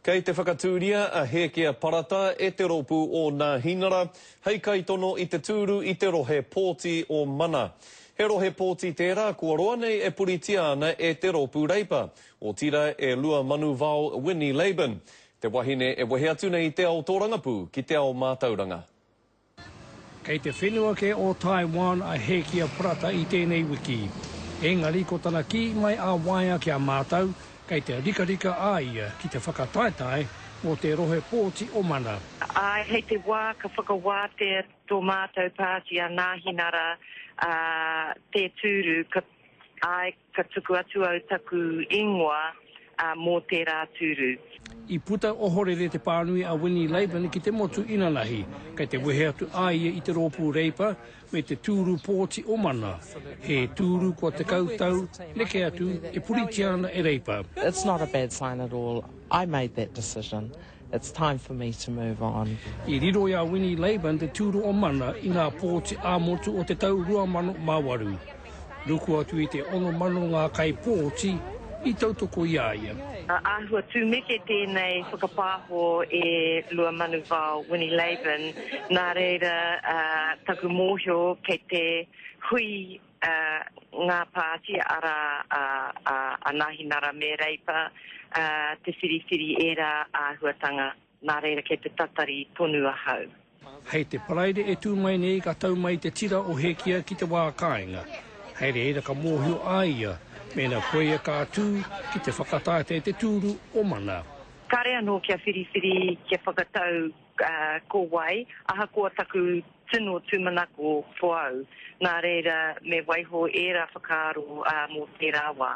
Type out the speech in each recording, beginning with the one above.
Kei te whakatūria a Hēkia Parata e te rōpū o Nāhinara hei kaitono i te tūru i te rohe pōti o Mana. He rohe pōti tērā kua roa nei e puritia ana e te rōpū Reipa, otirā e Luamanuvao Winnie Laban, te wahine e wehe atu nei i te ao tōrangapū ki te ao mātauranga. Kei te whenua kē o Taiwan a Hēkia Parata i tēnei wiki. Engari ko tana kī mai ā-waea ki a mātou, kei te rikarika a ia ki te whakataetae mō te rohe pōti o Mana. Āe, hei te wā ka whakawātea tō mātou pāti a Nāhinara tē tūru, ka, āe, Ka tuku atu au taku ingoa mō tērā tūru. I puta ohorere te pānui a Winnie Laban ki te motu inanahi, kei te wehe atu a ia i te rōpū Reipa me te tūru pōti o Mana, he tūru kua 10 tau neke atu e puritia ana e Reipa. It's not a bad sign at all, I made that decision. It's time for me to move on. I riro i a Winnie Laban te tūru o Mana i ngā pōti ā-motu o te tau 2008. Ruku atu i te 6,000 ngā kaipōti i tautoko i a ia. Āhua tūmeke tēnei whakapāho e Luamanuvao Winnie Laban, nā reira taku mōhio kei te hui ngā pāti, arā, a Nāhinara me Reipa, te whiriwhiri ērā āhuatanga, nā reira kei te tatari tonu ahau. Hei te Paraire e tū mai nei ka tau mai te tira o Hekia ki te wā kāinga. Hei reira ka mōhio a ia mēnā koia ka tū ki te whakataetae te tūru o Mana. Kāre anō kia whiriwhiri, kia whakatau ko wai, ahakoa taku tino tūmanako ko au, nā reira me waiho ērā whakaaro mō tērā wā.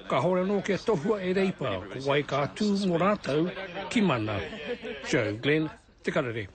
Kāore anō kia tohua e Reipa ko wai ka tū mō rātou ki Mana. Joe Glenn, Te Karere.